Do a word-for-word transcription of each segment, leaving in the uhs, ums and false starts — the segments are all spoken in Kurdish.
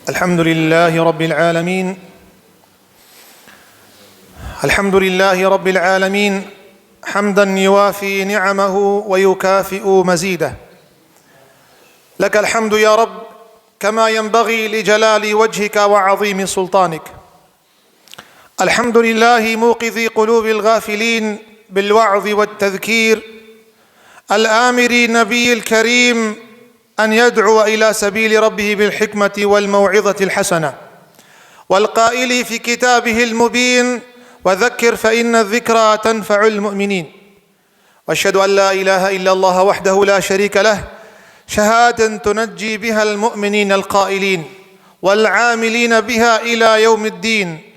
الحمد لله رب العالمين. الحمد لله رب العالمين، حمدا يوافي نعمه ويكافئ مزيده. لك الحمد يا رب، كما ينبغي لجلال وجهك وعظيم سلطانك. الحمد لله موقظ قلوب الغافلين بالوعظ والتذكير، الآمر النبي الكريم أن يدعو إلى سبيل ربه بالحكمة والموعظة الحسنة، والقائل في كتابه المبين: "وذكر فإن الذكرى تنفع المؤمنين". وأشهد أن لا إله إلا الله وحده لا شريك له، شهادة تنجي بها المؤمنين القائلين والعاملين بها إلى يوم الدين.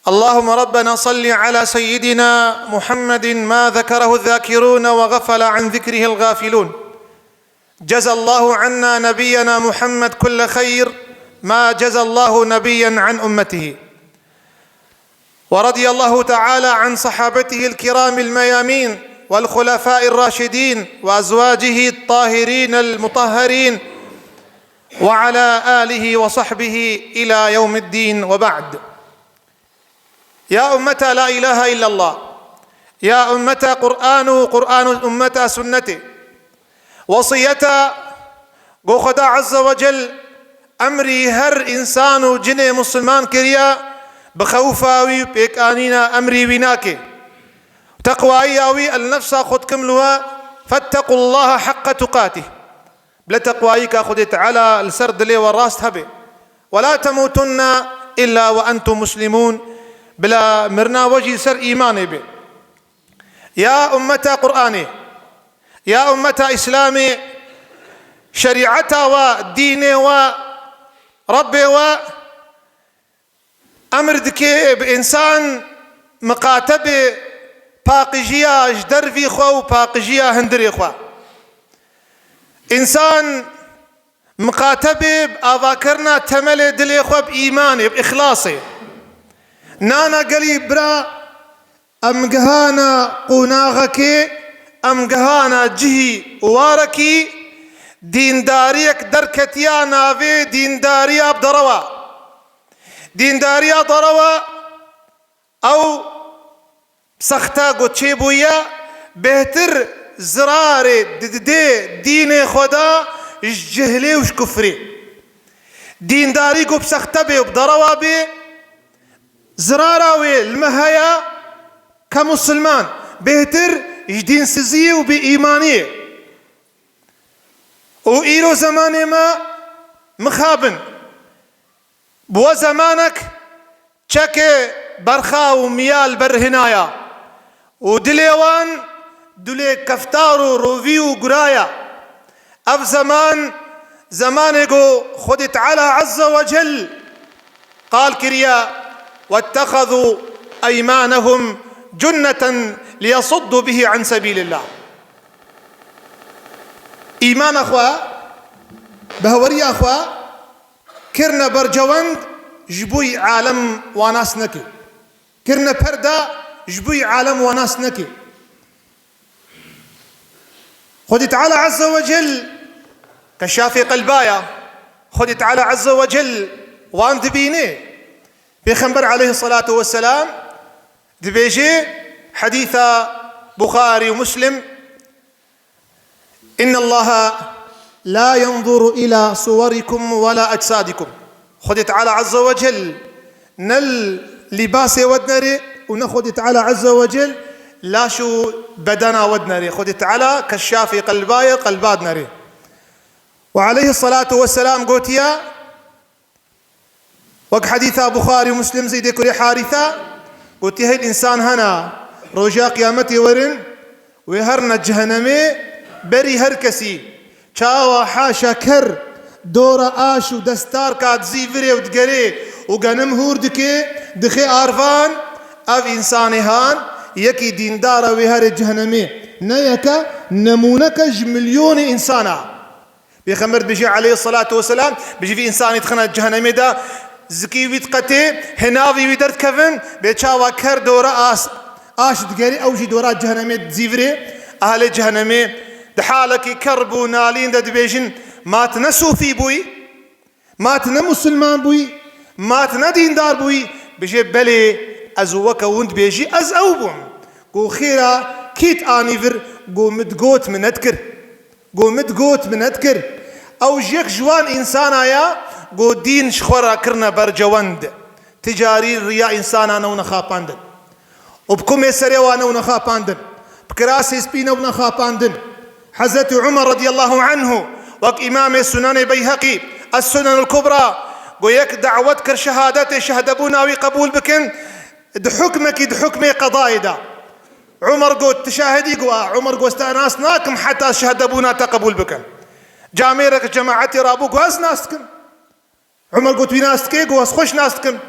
اللهم ربنا صل على سيدنا محمد ما ذكره الذاكرون وغفل عن ذكره الغافلون. جزى الله عنا نبينا محمد كل خير ما جزى الله نبيا عن أمته. ورضي الله تعالى عن صحابته الكرام الميامين والخلفاء الراشدين وأزواجه الطاهرين المطهرين وعلى آله وصحبه إلى يوم الدين، وبعد. يا أمة لا إله إلا الله، يا أمة قرآن، قرآن أمة سنة. Wesiyeta ku Xweda Azze ve Cel emrî her însan û cinê misilman kiriye, bi xewfa wî û pêkanîna emrî wî nake. Teqwayiya wî li nefsa xwe dikim li we, فاتقوا الله حق تقاته. Bila teqwayîka Xwedê Teala li ser dilê we rast hebe. ولا تموتن إلا وأنتم مسلمون. Bila mirina we jî li ser îmanê be. Ya ummeta Qur'anê, ya ummeta Îslamê, şerîeta we, dînê we, Rebbê we emr dike bi însan miqate be paqijiya ji dervî xwe û paqijiya hundirê xwe. Însan miqate be bi avakirina temelê dilê xwe bi îmanê, bi îxlasê. Nana gelî bira, em gihana qonaxekê, em gihana cihî warekî, dîndariyek derketiya navê dîndariya bi derewa. Dîndariya derewa ew sexte ku çêbûye, bêhtir zirarê didê dînê xwe de ji cehlê û ji kufrê. Dîndarî ku bi sexte bê û bi derewa bê, zirara wê li me heye ke misilman bêhtir ji dînsiziyê û bêîmaniyê. Û îro zemanê me mixabin. Bi we zemanek çekê berxa û miya li ber hinaya û dilê wan dilê keftar û rovî û guraya. Ev zeman, zemanê ku Xwedê Teala Azze ve Cel qal kiriye: "واتخذوا أيمانهم جنة ليصدوا به عن سبيل الله." Îmana xwe, behweriya xwe kirine bercewend, ji bo yî alem wa nas neke. Kirine perda, ji bo yî alem wa nas neke. Xwedî Teala Azze ve Cel keşafê qelba ya. Xwedî Teala Azze ve Cel wan dibîne. Pêxember aleyhissalatu vesselam dibêje, hedîsa Buxarî û Muslim: "إن الله لا ينظر إلى صوركم ولا أجسادكم." Xwedê Teala Azze ve Cel ne li lîbasê we dinere û ne Xwedê Teala Azze ve Cel laş û bedena we dinere. Xwedê Teala keşafê qelba ye, qelba dinere. Û aleyhissalatu vesselam gotiye, Wek hedîsa Buxarî û Muslim, Zeydê kurê Harîsa, gotiye, hêl însan hene, roja qiyametê werin, wê herine cehenemê, berî her kesî, çawa haşa ker dora aş û destarka dizîvirê û digerê û genim hûr dike, dixê arvan, ev însanê han, yekî dîndara wê herê cehenemê. Ne yeke, nemûneke ji milyonê însana. Pêxember dibêje aleyhissalatu vesselam, bijî vî însanî dixine cehenemê de, zikî wî diqetê, hinavî wî derdikevin, bê çawa ker dora as, aş digerê, ew jî dora cehenemê dizîvirê. Ehlê cehenemê di halekî kerb û nalîn de dibêjin, ma tu ne sofî bûyî? Ma tu ne musulman bûyî, ma tu ne dîndar bûyî, bijê belê, ez weke hûn dibêjî, ez ew bûm. Go xêra, kî t anî vir? Go min digot, min nedikir. Go min digot, min nedikir. Ew ji yek ji wan însana ya, go dîn ji xwe re kirine bercewend. Ti carî riya însana newne xapandin. Û bi kumê serê wan newne xapandin. Bi kirasê spî newne xapandin. Hezretî Umer radiyallahu anhu, wek Îmamê Sunenê Beyheqî, Es-Sunenul Kubra, go yek dawet kir şehadetê, şehdebûna wî qebûl bikin, di hukmekî, di hukmê qedayê de. Umer got, "Tu şahidî?" Go, "A." Umer got, "Ez te nas nakim heta şehdebûna te qebûl bikim." Camêrek cemaetê rabû, go, "Ez nas dikim." Umer got, "Wî nas dikê?" Go, "Ez xweş nas dikim."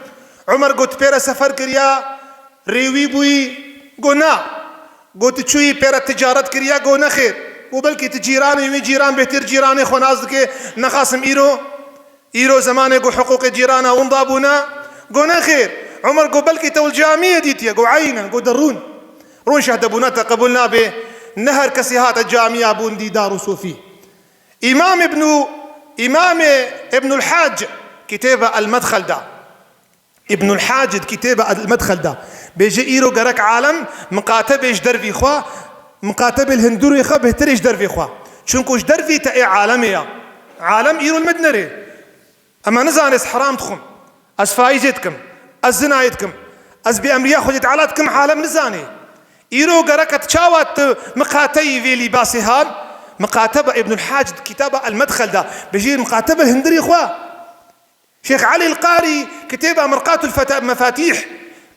Umer got, "Pêre sefer kiriya, rêwî bûyî?" Go, "Na." Go, "Tu çûyî pêre ticaret kiriya?" Go, "Nexêr." Go, "Belkî tu cîranê wî, cîran bêhtir cîranê xwe nas dike, nexasim îro, îro zemanê go hiqûqê cîrana winda bûne." Go, "Nexêr." Umer go, "Belkî te li camiyê dîtiye." Go, "Eynen." Go, "De rûn. Rûn şehdebûna te qebûl nabe. Ne her kesî hate camiya bûn dîdar û sofî." Îmam Îbnû, Îmamê Îbnul Hac kitêba El-Medxel da. Îbnul Hac di kitêba El-Medxel da. Bêje îro gerek alem miqatebê ji dervî xwe, miqatebê li hindurê xwe bêhtirê ji dervî xwe. Çunku ji dervî te ê alemê ya. Alem îro li me dinerê. Ema nizane ez heram dixwim, ez faîzê dikim, ez zinayê dikim, ez bêemriya Xwedê Teala dikim, alem nizane. Îro gerek e tu çawa tu miqateyî vê lîbasê han? Miqateba Îbnul Hac di kitaba El-Medxel de bêjî miqateba hindirî xwe. Şêx Elî El-Qarî kitêba Mirqatul Feta-, Mefatîh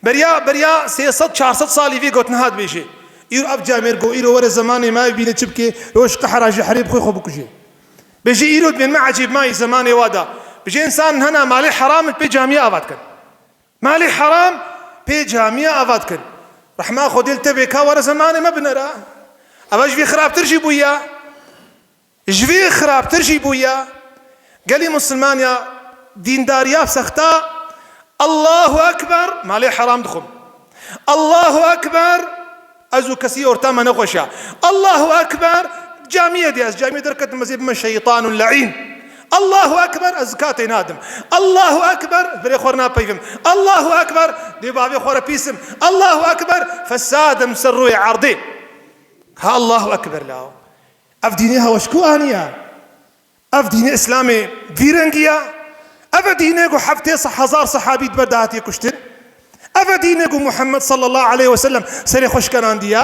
beriya, beriya sê sed çar sed salî vê gotin hat bêjê. Îro ev camêr go, îro were zemanê me bîne çi bike, roj qehra ji herê bi xwe xwe bikuje. Bêjî îro dibên me ecêb mayî zemanê wa da. Bêjê însan hena malê heram pê camiya ava dikin. Malê heram pê camiya ava dikin. Rehma Xwedê li te bê ka were zemanê me binera. Eva ji vê xirabtir jî bûya. Ji vê xirabtir jî bûya. Gelî Musulman ya dîndariya sexta, Allahu Ekber, malê heram dixwim. Allahu Ekber, ez û kesî orta me nexweş e. Allahu Ekber, camiyê de ez, camiyê derketim, ez ê bime şeytanun le'în. Allahu Ekber, ez zikatê nadim. Allahu Ekber, berê xwe napeyvim. Allahu Ekber, dê bavê xwe re pîsim. Allahu Ekber, fesadim ser rûyê erdê. Ha Allahu Ekber la. Ev dînê hewa ji ku aniye? Ev dînê Îslamê vî rengî ye? Ev e dînê ku heftê se-, hezar sehabî di ber de hatiye kuştin? Ev e dînê ku Muhammed sallallahu aleyhi ve sellem serê xwe şikenandiye?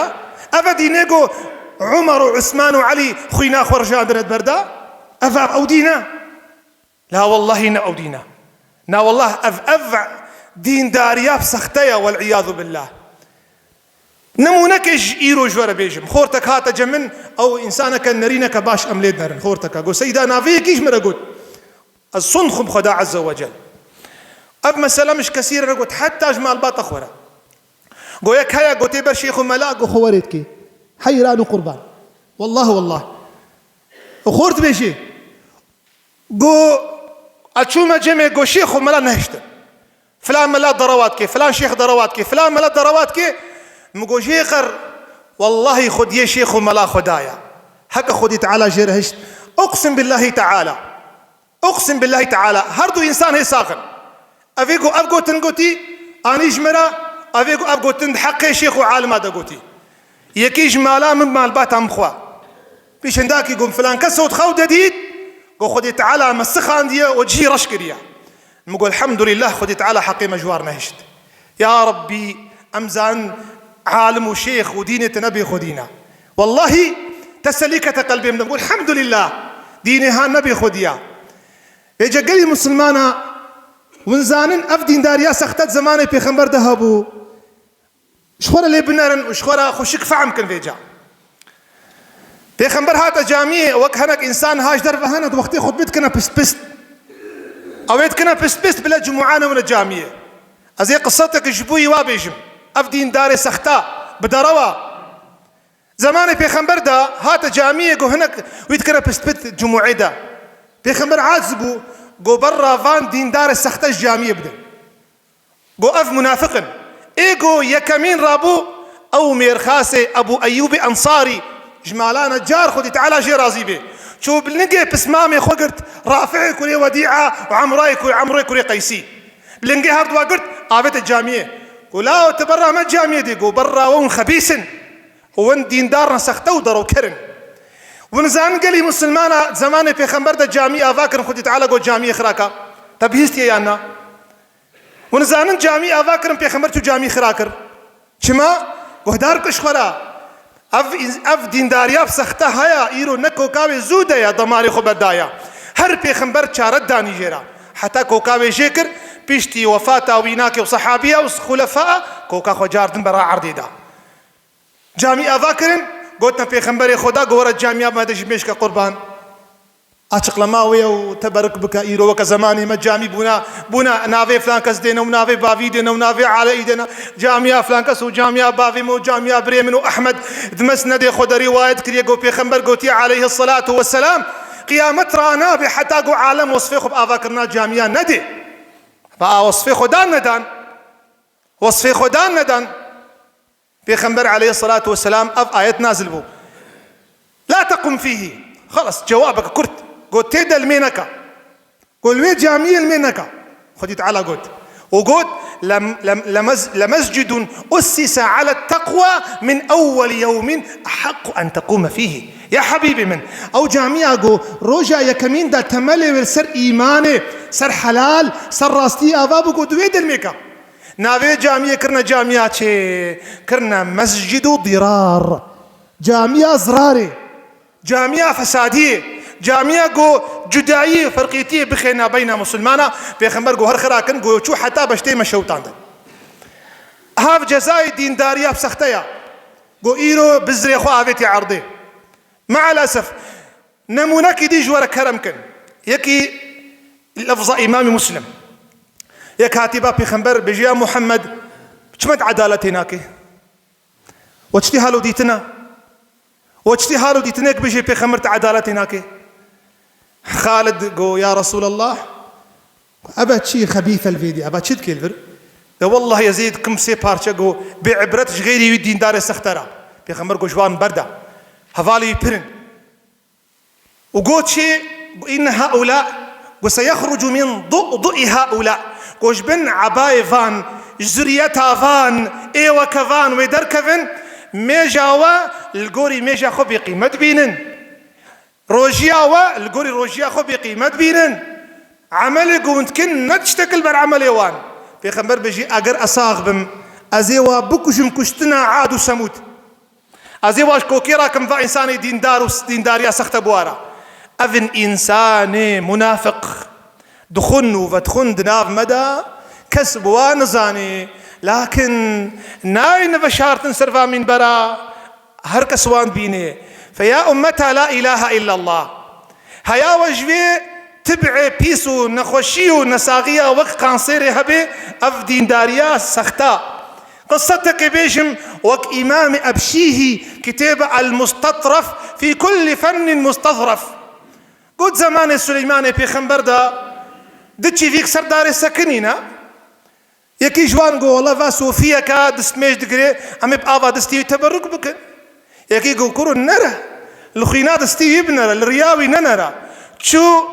Ev e dînê ku Umar û Usman û Elî xwîna xwe rijandine di ber de? Ev e ew dîn e? La wellahî ne ew dîn e. Na wellah ev, ev dîndariya sexte ye, wel iyadu billah. Nimûnekê ji îro ji we re bêjim. Xortek hate cem min, ew însaneke nerîneke baş em lê dinerin. Xorteke got, Seyda navê yekî ji min re got. Ez sund xwim Xweda Azze ve Cel. Ev mesele min ji kesî re negot, heta ji malbata xwe re. Go yek heye, gotê ber şêx û mela, go xwe werê dikê. Heyran û qurban. Wallah, wallah. Û xort bêjê. Go, ez çûme cemê, go şêx û mela nehiştin. Filan mela derewa dike, filan şêx derewa dike, filan mela derewa dike. Min go jê qer, wellahî xwediyê şêx û mela Xwedaya. Heke Xwedî Teala jê re hişt. Uqsim billahî Teala. Uqsim billahî Teala. Her du însan hê sax in. Evê go ev gotin gotî, anî ji me re, evê go ev gotin di heqê şêx û alima de gotî. Yekî ji mala min malbata min xwe. Pêşendakî go filan kes ot xew de dît, go Xwedê Teala me sixandiye û cihî reş kiriye. Min got, Elhamdulillah, Xwedê Teala heqê me ji war nehişt. Ya Rabbî, em zanin alim û şêx û dînê te ne bê xwedî ne. Wellahî, teselî kete qelbê min de. Min got, Elhamdulillah, dînê han ne bê xwedî ya. Vêce gelî misilmana, win zanin ev dîndariya sexte di zemanê pêxember de hebû. Ji xwe re lê binerin û ji xwe re xweşik fehm kin vêca. Pêxember hate camiyê, wek hinek însan ha ji derve hene, di wextê xutbê dikine pist pist. Ew ê dikine pist pist, bile cumûa newne camiyê. Ez ê qisetek ji bo wî wa bêjim. Ev dîndarê sexta, bi derewa. Zemanê pêxember de hate camiyê, go hinek wî dikine pist pist cumûê de. Pêxember aciz bû, go berra van dîndarê sexte ji camiyê bidin. Go ev munafiq in. Ê go yekemîn rabû, ew mêrxasê Ebû Eyyûbê Ensarî, ji malana car Xwedî Teala jê razî bê. Çû bi lingê pismamê xwe girt, Rafi'ê kurê Wedî'a û Emrayê kurê, Emrê kurê Qeysî. Lingê herduwa girt, avête camiyê. Go, "Lao, tu berra me camiyê dê." Go, "Berra we hûn xebîs in. Hûn dîndar ne, sexte û derewker in." Hûn zanin gelî misilmana zemanê pêxember de camî ava kirin, Xwedî Teala got camiyê xira ka. Te bihîstiye yan na? Hûn zanin camî ava kirin, pêxember çû camî xira kir. Çima? Guhdar bike ji xwe re. Ev, ev dîndariya sexte haya, îro ne koka wê zû de ye, demarê xwe berdaye. Her pêxember çare danî jê re. Heta koka wê jê kir, piştî wefata wî nakê û sehabiya û xulefaa, koka xwe cardin bera erdê da. Camî ava kirin, gotin pêxemberê Xweda, go were camiya me de ji mêşke qurban. Açıklama wê ye û teberruk bike, îro weke zemanê me camî bûna, bûna navê filan kes dêne û navê bavî dêne û navê aleyî dêne. Camiya filan kes û camiya bavê min û camiya birê min û Ehmed di mesnedê xwe de rîwayet kiriye, got pêxember gotiye aleyhisselatu vesselam, qiyamet ranabe heta got alem wesfê xwe bi avakirina camiya nedê. Ve a wesfê xwe dan nedan. Wesfê xwe dan nedan. Pêxember aleyhisselatu vesselam ev ayet nazil bû. La tequm fîhî. Xelas, cewabeke kurt. Got, tê de li mê neka. Got, li wê camiyê li mê neka. Xwedî Teala got. Û got, "Lem-, lem-, lemez-, lemescidun ussise ala teqwa min ewwel yewmin ehaqqu en tequme fîhî." Ya hebîbê min, ew camiya ku roja yekemîn de temelê wê li ser îmanê, ser helal, ser rastî ava bû, got, "Wê de li mê ka." Navê camiyê kirine camiya çê? Kirine mescid û dirar. Camiya zirarê. Camiya fesadiyê. Camiya ku cudayî, ferqîtiyê bixêne beyna musulmana. Pêxember ku her xira kin, ku çû heta beştê me şewtandin. Hav cezayê dîndariya sexte ya. Ku îro bizrê xwe avêtî erdê. Maalesef, nemûnekî dî ji we re kerem kin. Yekî lefza Îmamî Muslim. Yek hatî ba Pêxember bêjî, "Ya Muhammed, çima tu edaletê nakê? We çi tî halo dîtina? We çi tî halo dîtinek bêjê Pêxember tu edaletê nakê?" Xalid go, "Ya Resûlallah, ebe çi xebîfe li vê dî, ebe çi dikê li vir?" De wellahî ez ê dikim sê parçe, go, "Bê ibret ji xeyrî wî dîndarê sexte ra." Pêxember go, "Ji wan berda. Hevalê wî pir in." Û got çi? Got, "Inne haula, got, seyexrucu min du'du'i haula." Got, "Ji bin ebayê van, ji zuriyeta van, ê weke van wê derkevin, mêja we li gorî mêja xwe bêqîmet bînin. Rojiya we li gorî rojiya xwe bêqîmet bînin. Emelê ku hûn dikin ne tiştek li ber emelê wan." Pêxember bêjî, "Eger ez sax bim, ez ê wa bikujim kuştina Ad û Semûd." Ez ê wa ji kokê rakim va însanê dîndar û dîndariya sexte biwara. Ev in însanê munafiq. Dixwin û vedixwin di nav me de kes bi wan nizanê. Lakin nayne veşartin ser va mînbera. Her kes wan dibînê. Fe ya ummeta la ilahe illallah. Heya we ji vê tib'ê pîs û nexweşî û nesaxiya wek kanserê hebe, ev dîndariya sexta. Qisetekê bêjim, wek Îmamê Ebşîhî kitêbe El Mustetref fî kullî fennin mustetref. Got, zemanê Suleymanê pêxember de du çîvîk ser darê sekinî ne. Yekî ji wan got, "Wela va sofiyeke destmêj digire, em ê bi ava destî wî teberruk bikin." Yekî got, "Kuro nere, li xwîna destî wî binere, li riya wî nenere." Çû,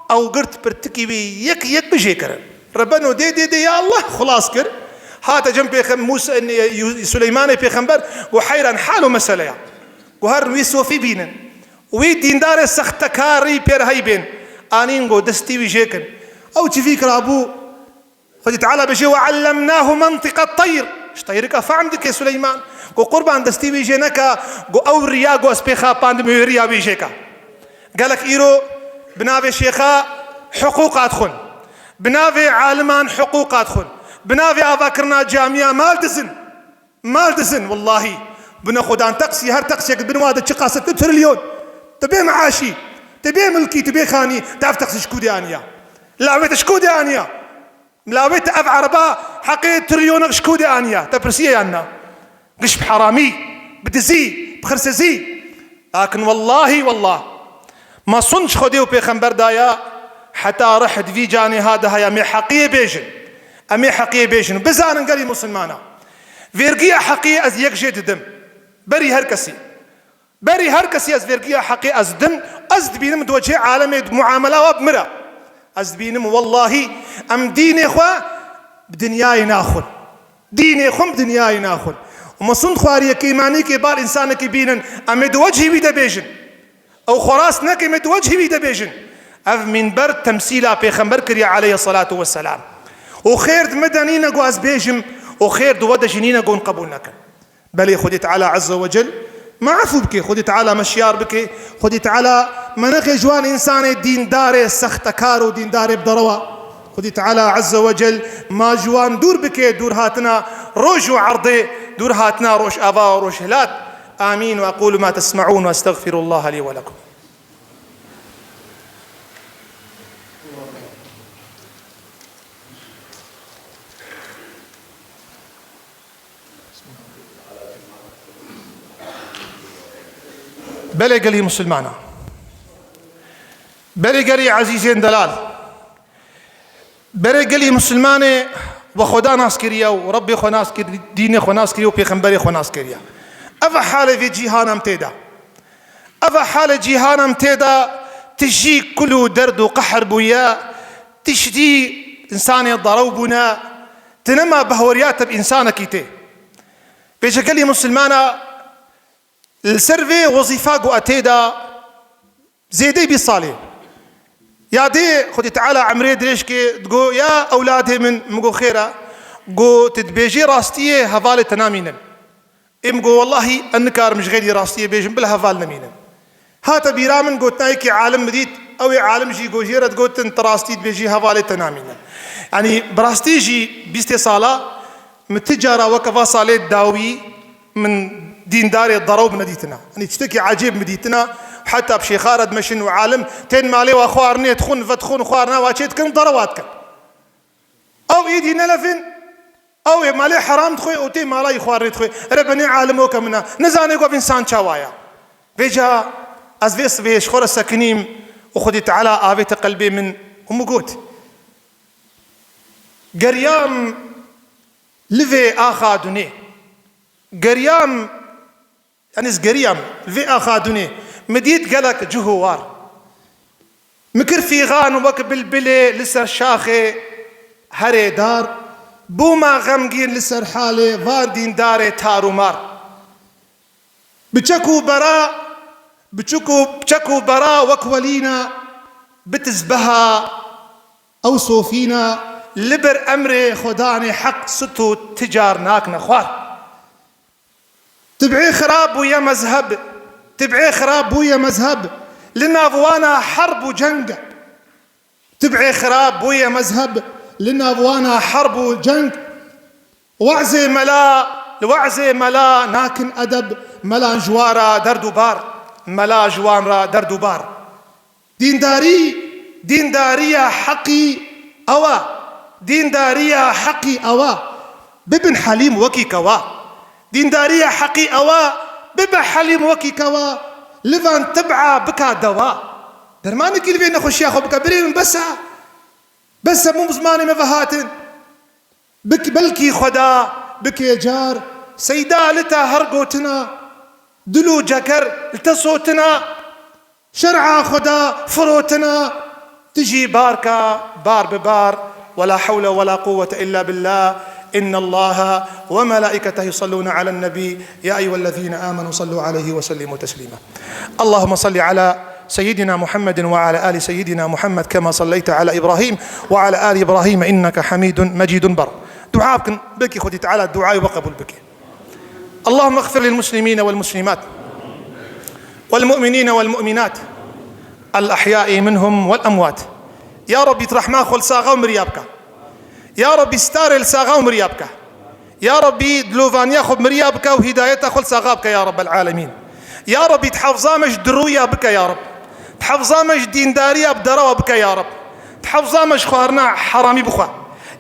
ew girt pirtikî wî yek yek bijêkirin. Rebeno dê dê dê ya Allah xulas kir. Hate cem pêxem-, Mûsa, Suleymanê pêxember, got, "Heyran hal û meseleya." Got, "Herin wî sofî bînin. Wî dîndarê sextekarî pêr heybên." Anîn got, "Destî wî jêkin." Ew çivîk rabû. Xwedî Teala bêje, "Ve allemnahu mentiqet teyr." Ji teyrika fehm dike Suleyman. Go, "Qurban, destî wî jê neka." Go, "Ew riya go ez pê xapandim, wê riya wî jê ka." Gelek îro bi navê şêxa hiqûqa dixwin. Bi navê aliman hiqûqa dixwin. Bi navê avakirina camiya mal dizin. Mal dizin, wellahî. Bine xwedan teqsî, her teqsiyek bin wa de çiqas e, tu trilyon. Tu bê meaşî. Tu bê milkî, tu bê xanî. Tu ev teqsî ji ku dê aniya? Lawê te ji ku dê aniya? Lawê te ev ereba heqê trilyonek ji ku dê aniya? Te pirsiye yan na? Giş bi heramî, bi dizî, bi xirsizî. Lakin wellahî, wellah, me sun ji Xwedê û Pêxember daya, heta rih di vî canê ha de haya, em ê heqiyê bêjin. Em ê heqiyê bêjin. Bizanin gelî musulmana. Vêrgiya heqiyê ez yek jê didim. Berî her kesî. Berî her kesî ez vergiya heqê ez dim, ez dibînim di wecihê alemê muamela wa bi min re. Ez dibînim wellahî em dînê xwe bi dinyayê naxwin. Dînê xwe bi dinyayê naxwin. Û me sund xwariyekê îmanîkê bar însanekî bînin, em ê di wecihî wî de bêjin. Ew xwe rast neke, em ê di wecihî wî de bêjin. Ev mînber temsîla pêxember kiriye aleyhi salatu vesselam. Û xêr di min de nîne ku ez bêjim, û xêr di we de jî nîne ku hûn qebûl nekin. Belê Xwedê Teala Azze ve Cel me efû bike, Xwedê Teala me şiyar bike, Xwedê Teala me nexe ji wan însanê dîndarê sextekar û dîndarê bi derewa. Xwedê Teala Azze ve Cel ma ji wan dûr bike, dûr hatina roj û erdê, dûr hatina rojava û rojhilat. Amîn. Ve aqulu ma tesme'ûn ve estexfirullaha lî ve lekum. Belê gelî Musulmana. Belê gelî ezîzên delal. Belê gelî Musulmanê we Xweda nas kiriye û Rebbê xwe nas kir, dînê xwe nas kiriye û pêxemberê xwe nas kiriye. Ev e halê vê cîhan em tê de. Ev e halê cîhan em tê de, tijî kul û derd û qehr bûye, tiştî însanê derew bûne, tu nema behweriya te bi însanekî tê. Vêce gelî Musulmana li ser vê wezîfa ku e tê de zêdeyî bîst salê. Ya dê Xwedê Teala emrê dirêj ke, digo, ya ewladê min, min go xêr e, go tu dibêjê rastiyê hevalê te namînin. Ê min go wellahî ez nikarim ji xeyrî rastiyê bêjim bila heval nemînin. Hate bîra min gotinayekî alim min dît, ew ê alim jî go jê re digotin tu rastî dibêjî hevalê te namînin. Yanî bi rastî jî bîstê sala min ti cara weke va salê dawî min dîndarê derew bi nedîtina. Yanî tiştekî ecêb min dîtina, heta bi şêxa re dimeşin û alim tên malê wa xwarinê dixwin, vedixwin, xwarina wa çê dikin, derewa dikin. Ew êdî nelefin, ew ê malê heram dixwe û tê mala yî xwarinê dixwe. Ere benê alim weke min e. Nizane ku ev însan çawa ye. Vêca ez vê sibê ji xwe re sekinîm û Xwedê Teala avête qelbê min û min got, geriyam li vê axa dunê. Geriyam Yanî ez geriyam li vê axa dunê. Min dît gelek cih û war. Min kir fîxan wek bilbilê li ser şaxê herê dar. Bûma xemgîn li ser halê van dîndarê tar û mar. Bi çek û bera, bi çek û, çek û bera wek welîna, bi tizbeha ew sofîna, li ber emrê Xwedanê heq sut û ti car nakne xwar. Tib'ê xirab bûye mezheb, tib'ê xirab bûye mezheb, li nav wana herb û ceng. Tib'ê xirab bûye mezheb, li nav wana herb û ceng. We'zê mela, li we'zê mela nakin edeb, melan ji wan re derd û bar, mela ji wan re derd û bar. Dîndarî, dîndariya heqî ew e. Dîndariya heqî ew e. Bibin helîm wekî kewa. Dîndariya heqî ew e. Bibe helîm wekî kewa. Li van tib'a bika dewa. Dermanekî li vê nexweşiya xwe bike. Birê min bes e. Bes e, hemû zimanê me vehatin. Bik-, belkî Xweda bikê car, seyda li te her gotina, dil û ceker li te sotina, şer'a Xweda firotina, tu jî bar ke, bar bi bar, ولا حول ولا قوة إلا بالله، إن الله وملائكته يصلون على النبي، يا أيها الذين آمنوا صلوا عليه وسلموا تسليما. اللهم صل على سيدنا محمد وعلى آل سيدنا محمد كما صليت على إبراهيم وعلى آل إبراهيم إنك حميد مجيد. Bar dua bikin, belkî Xwedî Teala duayê we qebûl bike. اللهم اغفر للمسلمين والمسلمات والمؤمنين والمؤمنات الأحياء منهم والأموات. Ya Rabbî, tu rehma xwe li saxa û miriya bike. Ya Rabbî, starê li saxa û miriya bike. Ya Rabbî, dilovaniya xwe miriya bike û hîdayeta xwe li saxa bike, ya Rabbel Alemîn. Ya Rabbî, tu hefza me ji dirûya bike, ya Rab. Tu hefza me ji dîndariya bi derewa bike, ya Rab. Tu hefza me ji xwarina heramî bixwe.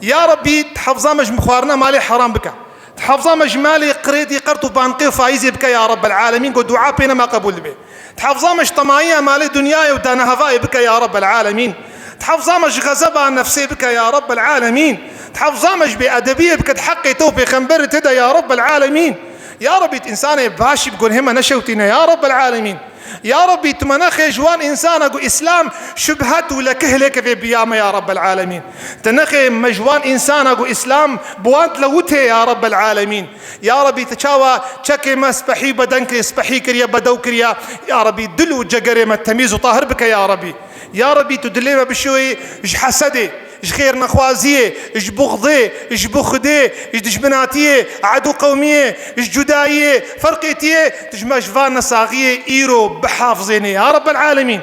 Ya Rabbî, tu hefza me ji xwarina malê heram bike. Tu hefza me ji malê qirêdî, qert û banqê û faîzê bike, ya Rabbel Alemîn, ku dua pê nema qebûl dibe. Tu hefza me ji temayiya malê dinyayê û danehevayê bike, ya Rabbel Alemîn. Tu hefza me ji xezeba nefsê bike, ya Rabbel Alemîn. Tu hefza me ji bêedebiyê bike di heqê te û pêxemberê te de, ya Rabbel Alemîn. Ya Rebî, tu însanê başî bi gunhê me neşewtîne, ya Rabbel Alemîn. Ya Rebî, tu me nexê ji wan însana ku Îslam şubhet û lekihilê kevê biya me, ya Rabbel Alemîn. Tu nexê me ji wan însana ku Îslam bi wan dilewitê, ya Rabbel Alemîn. Ya Rebî, tu çawa çekê me spehî bedenkê, spehî kiriye, bedew kiriye. Ya Rebî, dil û cegerê me temîz û tahir bike, ya Rebî. Ya Rebî, tu dilê me bişoyî ji hesedê, ji xêrnexwaziyê, ji buxdê, ji buxdê, ji dijminatiyê, edû qewmiyê, ji cudayiyê, ferqêtiyê, tu ji me ji van nesaxiyê îro bihafizênê, ya Rabbel Alemîn.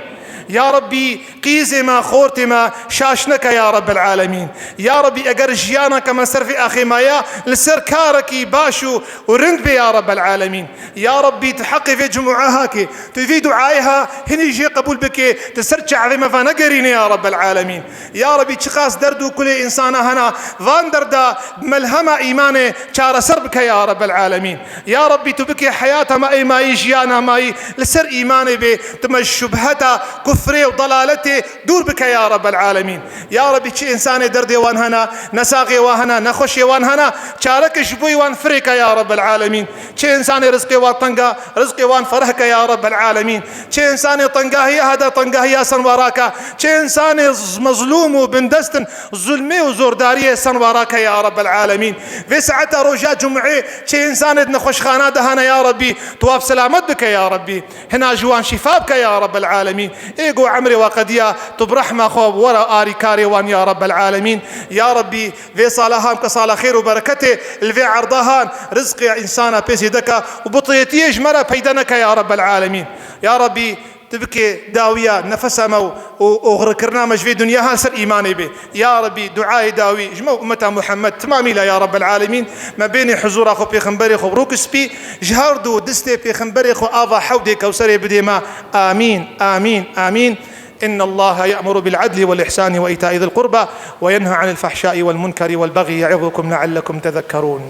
Ya Rebî, qîzê me, xortê me şaş neke, ya Rabbel Alemîn. Ya Rebî, eger jiyana ke me ser vê axê maye, li ser karekî baş û, û rind bê, ya Rabbel Alemîn. Ya Rebî, tu heqê vê cumûa hake, tu vî duayê ha hinî jê qebûl bike, tu ser çavê me venegerîne, ya Rabbel Alemîn. Ya Rebî, çiqas derd û kulê însana hena, van derda bi melhema îmanê çareser bike, ya Rabbel Alemîn. Ya Rebî, tu bike heyata me ê mayî, jiyana mayî li ser îmanê bê, tu me ji şubheta kufrê û dalaletê dûr bike, ya Rabbel Alemîn. Ya Rebî, çi însanê derdê wan hena, nesaxê wan hena, nexweşê wan hena, çareke ji bo wan firê ke, ya Rabbel Alemîn. Çi însanê rizqê wan tenga, rizqê wan fereh ke, ya Rabbel Alemîn. Çi însanê tengahiyê hada tengahiya sen warake. Çi însanê z-, mezlûm û bindest in, zulmê û zordariyê sen warake, ya Rabbel Alemîn. Vê saeta roja cumê, çi însanê di nexweşxana de hene, ya Rebî, tu wa bi selamet bike, ya Rebî. Hina ji wan şîfa bike, ya Rabbel Alemîn. Ê ku emrê wa qediya, tu bi rehma xwe were arîkarê wan, ya Rabbel Alemîn. Ya Rebî, vê sala han ke sala xêr û bereketê, li vê erda han rizqê însana pê zêde ke û bitiyetiyê ji me re peyde neke, ya Rabbel Alemîn. Ya Rebî, tu bike dawiya nefesa me û, û oxirkirina me ji vê dinya ha ser îmanê bê. Ya Rebî, duayê dawî ji me û ummeta Muhammed timamî le, ya Rabbel Alemîn. Me bênê huzura xwe pêxemberê xwe bi rûk spî, ji her du distê pêxemberê xwe ava hewdê Kewserê bidê me. Amîn, amîn, amîn. إن الله يأمر بالعدل والإحسان وإيتاء ذي القربى وينهى عن الفحشاء والمنكر والبغي يعظكم لعلكم تذكرون.